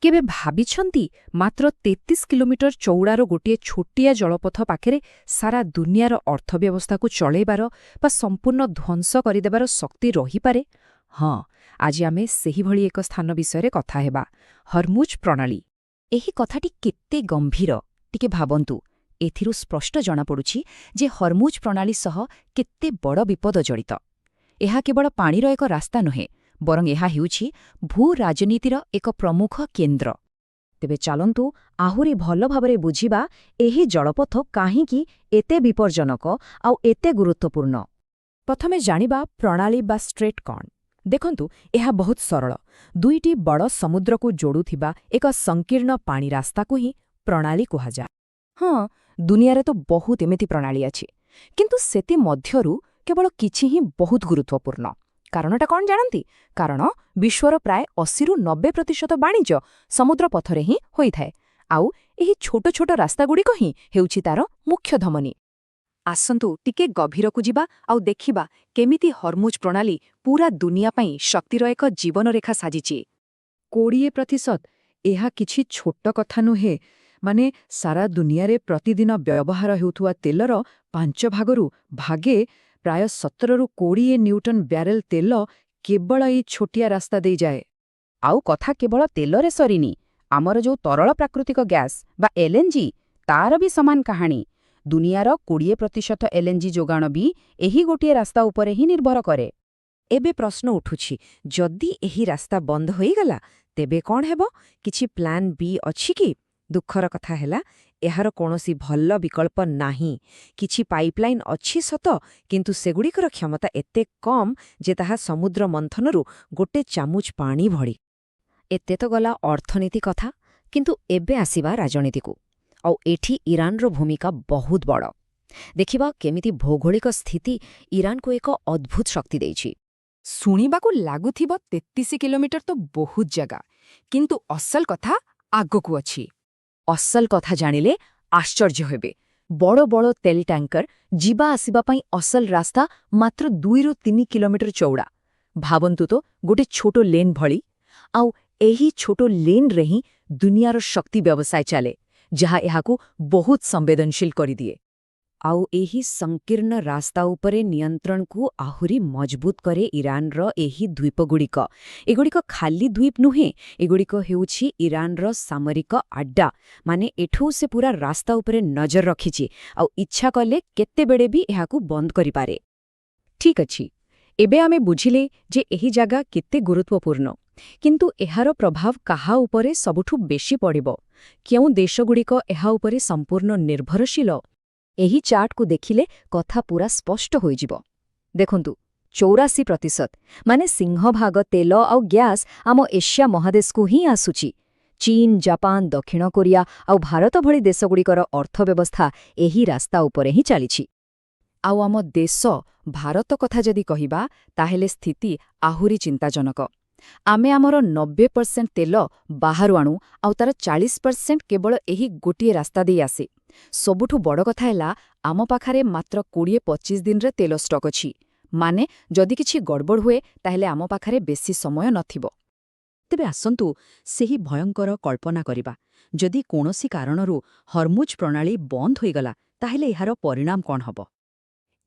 କେବେ ଭାବିଛନ୍ତି, ମାତ୍ର 33 କିଲୋମିଟର ଚଉଡ଼ାର ଗୋଟିଏ ଛୋଟିଆ ଜଳପଥ ପାଖରେ ସାରା ଦୁନିଆର ଅର୍ଥବ୍ୟବସ୍ଥାକୁ ଚଳେଇବାର ବା ସମ୍ପୂର୍ଣ୍ଣ ଧ୍ୱଂସ କରିଦେବାର ଶକ୍ତି ରହିପାରେ? ହଁ, ଆଜି ଆମେ ସେହିଭଳି ଏକ ସ୍ଥାନ ବିଷୟରେ କଥା ହେବା, ହର୍ମୁଜ ପ୍ରଣାଳୀ। ଏହି କଥାଟି କେତେ ଗମ୍ଭୀର, ଟିକେ ଭାବନ୍ତୁ। ଏଥିରୁ ସ୍ପଷ୍ଟ ଜଣାପଡ଼ୁଛି ଯେ ହର୍ମୁଜ ପ୍ରଣାଳୀ ସହ କେତେ ବଡ଼ ବିପଦ ଜଡ଼ିତ। ଏହା କେବଳ ପାଣିର ଏକ ରାସ୍ତା ନୁହେଁ, ବରଂ ଏହା ହେଉଛି ଭୂ ରାଜନୀତିର ଏକ ପ୍ରମୁଖ କେନ୍ଦ୍ର। ତେବେ ଚାଲନ୍ତୁ ଆହୁରି ଭଲ ଭାବରେ ବୁଝିବା ଏହି ଜଳପଥ କାହିଁକି ଏତେ ବିପଜ୍ଜନକ ଆଉ ଏତେ ଗୁରୁତ୍ୱପୂର୍ଣ୍ଣ। ପ୍ରଥମେ ଜାଣିବା ପ୍ରଣାଳୀ ବା ଷ୍ଟ୍ରେଟ୍ କ'ଣ। ଦେଖନ୍ତୁ, ଏହା ବହୁତ ସରଳ। ଦୁଇଟି ବଡ଼ ସମୁଦ୍ରକୁ ଯୋଡ଼ୁଥିବା ଏକ ସଂକୀର୍ଣ୍ଣ ପାଣି ରାସ୍ତାକୁ ହିଁ ପ୍ରଣାଳୀ କୁହାଯାଏ। ହଁ, ଦୁନିଆରେ ତ ବହୁତ ଏମିତି ପ୍ରଣାଳୀ ଅଛି, କିନ୍ତୁ ସେଥିମଧ୍ୟରୁ କେବଳ କିଛି ହିଁ ବହୁତ ଗୁରୁତ୍ୱପୂର୍ଣ୍ଣ। କାରଣଟା କ'ଣ ଜାଣନ୍ତି? କାରଣ ବିଶ୍ୱର ପ୍ରାୟ 80ରୁ 90% ବାଣିଜ୍ୟ ସମୁଦ୍ର ପଥରେ ହିଁ ହୋଇଥାଏ, ଆଉ ଏହି ଛୋଟ ଛୋଟ ରାସ୍ତାଗୁଡ଼ିକ ହିଁ ହେଉଛି ତାର ମୁଖ୍ୟ ଧମନୀ। ଆସନ୍ତୁ ଟିକେ ଗଭୀରକୁ ଯିବା ଆଉ ଦେଖିବା କେମିତି ହର୍ମୁଜ ପ୍ରଣାଳୀ ପୂରା ଦୁନିଆ ପାଇଁ ଶକ୍ତିର ଏକ ଜୀବନରେଖା ସାଜିଛି। 20%, ଏହା କିଛି ଛୋଟ କଥା ନୁହେଁ। ମାନେ ସାରା ଦୁନିଆରେ ପ୍ରତିଦିନ ବ୍ୟବହାର ହେଉଥିବା ତେଲର ପାଞ୍ଚ ଭାଗରୁ ଭାଗେ, ପ୍ରାୟ 17ରୁ 20 ନ୍ୟୁଟନ ବ୍ୟାରେଲ ତେଲ କେବଳ ଏଇ ଛୋଟିଆ ରାସ୍ତା ଦେଇଯାଏ। ଆଉ କଥା କେବଳ ତେଲରେ ସରିନି। ଆମର ଯୋଉ ତରଳ ପ୍ରାକୃତିକ ଗ୍ୟାସ୍ ବା ଏଲ୍ଏନ୍ଜି, ତାର ବି ସମାନ କାହାଣୀ। ଦୁନିଆର 20% ଏଲ୍ଏନ୍ଜି ଯୋଗାଣ ବି ଏହି ଗୋଟିଏ ରାସ୍ତା ଉପରେ ହିଁ ନିର୍ଭର କରେ। ଏବେ ପ୍ରଶ୍ନ ଉଠୁଛି, ଯଦି ଏହି ରାସ୍ତା ବନ୍ଦ ହୋଇଗଲା ତେବେ କ'ଣ ହେବ? କିଛି ପ୍ଲାନ୍ ବି ଅଛି କି? ଦୁଃଖର କଥା ହେଲା, ଏହାର କୌଣସି ଭଲ ବିକଳ୍ପ ନାହିଁ। କିଛି ପାଇପଲାଇନ୍ ଅଛି ସତ, କିନ୍ତୁ ସେଗୁଡ଼ିକର କ୍ଷମତା ଏତେ କମ୍ ଯେ ତାହା ସମୁଦ୍ର ମନ୍ଥନରୁ ଗୋଟେ ଚାମୁଚ ପାଣି ଭଳି। ଏତେ ତ ଗଲା ଅର୍ଥନୀତି କଥା, କିନ୍ତୁ ଏବେ ଆସିବା ରାଜନୀତିକୁ। ଆଉ ଏଠି ଇରାନର ଭୂମିକା ବହୁତ ବଡ଼। ଦେଖିବା କେମିତି ଭୌଗୋଳିକ ସ୍ଥିତି ଇରାନକୁ ଏକ ଅଦ୍ଭୁତ ଶକ୍ତି ଦେଇଛି। ଶୁଣିବାକୁ ଲାଗୁଥିବ 33 କିଲୋମିଟର ତ ବହୁତ ଜାଗା, କିନ୍ତୁ ଅସଲ କଥା ଆଗକୁ ଅଛି। ଅସଲ କଥା ଜାଣିଲେ ଆଶ୍ଚର୍ଯ୍ୟ ହେବେ। ବଡ଼ ବଡ଼ ତେଲ ଟ୍ୟାଙ୍କର ଯିବା ଆସିବା ପାଇଁ ଅସଲ ରାସ୍ତା ମାତ୍ର 2ରୁ 3 କିଲୋମିଟର ଚଉଡ଼ା। ଭାବନ୍ତୁ ତ, ଗୋଟେ ଛୋଟ ଲେନ୍ ଭଳି। ଆଉ ଏହି ଛୋଟ ଲେନ୍ରେ ହିଁ ଦୁନିଆର ଶକ୍ତି ବ୍ୟବସାୟ ଚାଲେ, ଯାହା ଏହାକୁ ବହୁତ ସମ୍ବେଦନଶୀଳ କରିଦିଏ। ଆଉ ଏହି ସଂକୀର୍ଣ୍ଣ ରାସ୍ତା ଉପରେ ନିୟନ୍ତ୍ରଣକୁ ଆହୁରି ମଜବୁତ କରେ ଇରାନର ଏହି ଦ୍ୱୀପଗୁଡ଼ିକ। ଏଗୁଡ଼ିକ ଖାଲି ଦ୍ୱୀପ ନୁହେଁ, ଏଗୁଡ଼ିକ ହେଉଛି ଇରାନର ସାମରିକ ଆଡ୍ଡା। ମାନେ ଏଠୁ ସେ ପୂରା ରାସ୍ତା ଉପରେ ନଜର ରଖିଛି, ଆଉ ଇଚ୍ଛା କଲେ କେତେବେଳେ ବି ଏହାକୁ ବନ୍ଦ କରିପାରେ। ଠିକ୍ ଅଛି, ଏବେ ଆମେ ବୁଝିଲେ ଯେ ଏହି ଜାଗା କେତେ ଗୁରୁତ୍ୱପୂର୍ଣ୍ଣ। କିନ୍ତୁ ଏହାର ପ୍ରଭାବ କାହା ଉପରେ ସବୁଠୁ ବେଶୀ ପଡ଼ିବ? କେଉଁ ଦେଶଗୁଡ଼ିକ ଏହା ଉପରେ ସମ୍ପୂର୍ଣ୍ଣ ନିର୍ଭରଶୀଳ? ଏହି ଚାର୍ଟକୁ ଦେଖିଲେ କଥା ପୂରା ସ୍ପଷ୍ଟ ହୋଇଯିବ। ଦେଖନ୍ତୁ, 84%, ମାନେ ସିଂହଭାଗ ତେଲ ଆଉ ଗ୍ୟାସ୍ ଆମ ଏସିଆ ମହାଦେଶକୁ ହିଁ ଆସୁଛି। ଚୀନ, ଜାପାନ, ଦକ୍ଷିଣ କୋରିଆ ଆଉ ଭାରତ ଭଳି ଦେଶଗୁଡ଼ିକର ଅର୍ଥବ୍ୟବସ୍ଥା ଏହି ରାସ୍ତା ଉପରେ ହିଁ ଚାଲିଛି। ଆଉ ଆମ ଦେଶ ଭାରତ କଥା ଯଦି କହିବା, ତାହେଲେ ସ୍ଥିତି ଆହୁରି ଚିନ୍ତାଜନକ। ଆମେ ଆମର 90% ତେଲ ବାହାରୁ ଆଣୁ, ଆଉ ତାର 40% କେବଳ ଏହି ଗୋଟିଏ ରାସ୍ତା ଦେଇ ଆସେ। ସବୁଠୁ ବଡ଼ କଥା ହେଲା, ଆମ ପାଖରେ ମାତ୍ର 20-25 ଦିନରେ ତେଲ ଷ୍ଟକ୍ ଅଛି। ମାନେ ଯଦି କିଛି ଗଡ଼ବଡ଼ ହୁଏ, ତାହେଲେ ଆମ ପାଖରେ ବେଶୀ ସମୟ ନଥିବ। ତେବେ ଆସନ୍ତୁ ସେହି ଭୟଙ୍କର କଳ୍ପନା କରିବା। ଯଦି କୌଣସି କାରଣରୁ ହର୍ମୁଜ ପ୍ରଣାଳୀ ବନ୍ଦ ହୋଇଗଲା, ତାହେଲେ ଏହାର ପରିଣାମ କ'ଣ ହେବ?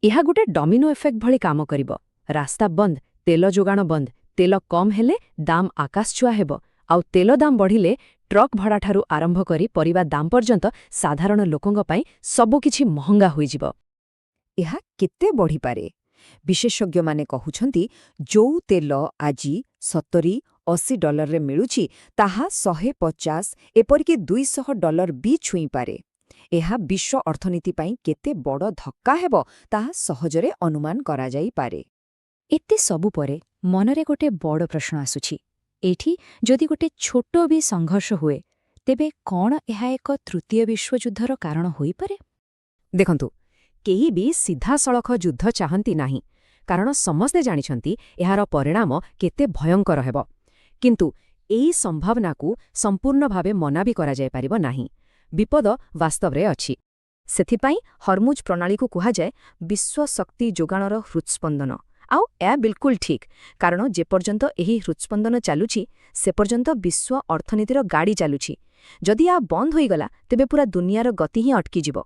ଏହା ଗୋଟେ ଡମିନୋ ଇଫେକ୍ଟ ଭଳି କାମ କରିବ। ରାସ୍ତା ବନ୍ଦ, ତେଲ ଯୋଗାଣ ବନ୍ଦ। ତେଲ କମ୍ ହେଲେ ଦାମ ଆକାଶଛୁଆଁ ହେବ, ଆଉ ତେଲ ଦାମ ବଢ଼ିଲେ ଟ୍ରକ୍ ଭଡ଼ାଠାରୁ ଆରମ୍ଭ କରି ପରିବା ଦାମ ପର୍ଯ୍ୟନ୍ତ ସାଧାରଣ ଲୋକଙ୍କ ପାଇଁ ସବୁକିଛି ମହଙ୍ଗା ହୋଇଯିବ। ଏହା କେତେ ବଢ଼ିପାରେ? ବିଶେଷଜ୍ଞମାନେ କହୁଛନ୍ତି, ଯୋଉ ତେଲ ଆଜି 70-80 ଡଲାରରେ ମିଳୁଛି, ତାହା 150, ଏପରିକି 200 ଡଲର ବି ଛୁଇଁପାରେ। ଏହା ବିଶ୍ୱ ଅର୍ଥନୀତି ପାଇଁ କେତେ ବଡ଼ ଧକ୍କା ହେବ, ତାହା ସହଜରେ ଅନୁମାନ କରାଯାଇପାରେ। ଏତେ ସବୁ ପରେ ମନରେ ଗୋଟେ ବଡ଼ ପ୍ରଶ୍ନ ଆସୁଛି। ଏଇଠି ଯଦି ଗୋଟେ ଛୋଟ ବି ସଂଘର୍ଷ ହୁଏ, ତେବେ କ'ଣ ଏହା ଏକ ତୃତୀୟ ବିଶ୍ୱଯୁଦ୍ଧର କାରଣ ହୋଇପାରେ? ଦେଖନ୍ତୁ, କେହି ବି ସିଧାସଳଖ ଯୁଦ୍ଧ ଚାହାନ୍ତି ନାହିଁ, କାରଣ ସମସ୍ତେ ଜାଣିଛନ୍ତି ଏହାର ପରିଣାମ କେତେ ଭୟଙ୍କର ହେବ। କିନ୍ତୁ ଏହି ସମ୍ଭାବନାକୁ ସମ୍ପୂର୍ଣ୍ଣ ଭାବେ ମନା ବି କରାଯାଇପାରିବ ନାହିଁ। ବିପଦ ବାସ୍ତବରେ ଅଛି। ସେଥିପାଇଁ ହର୍ମୁଜ ପ୍ରଣାଳୀକୁ କୁହାଯାଏ ବିଶ୍ୱ ଶକ୍ତି ଯୋଗାଣର ହୃତ୍ସ୍ପନ୍ଦନ। ଆଉ ଏହା ବିଲକୁଲ ଠିକ୍, କାରଣ ଯେପର୍ଯ୍ୟନ୍ତ ଏହି ହୃତ୍ସ୍ପନ୍ଦନ ଚାଲୁଛି, ସେପର୍ଯ୍ୟନ୍ତ ବିଶ୍ୱ ଅର୍ଥନୀତିର ଗାଡ଼ି ଚାଲୁଛି। ଯଦି ଏହା ବନ୍ଦ ହୋଇଗଲା, ତେବେ ପୁରା ଦୁନିଆର ଗତି ହିଁ ଅଟକିଯିବ।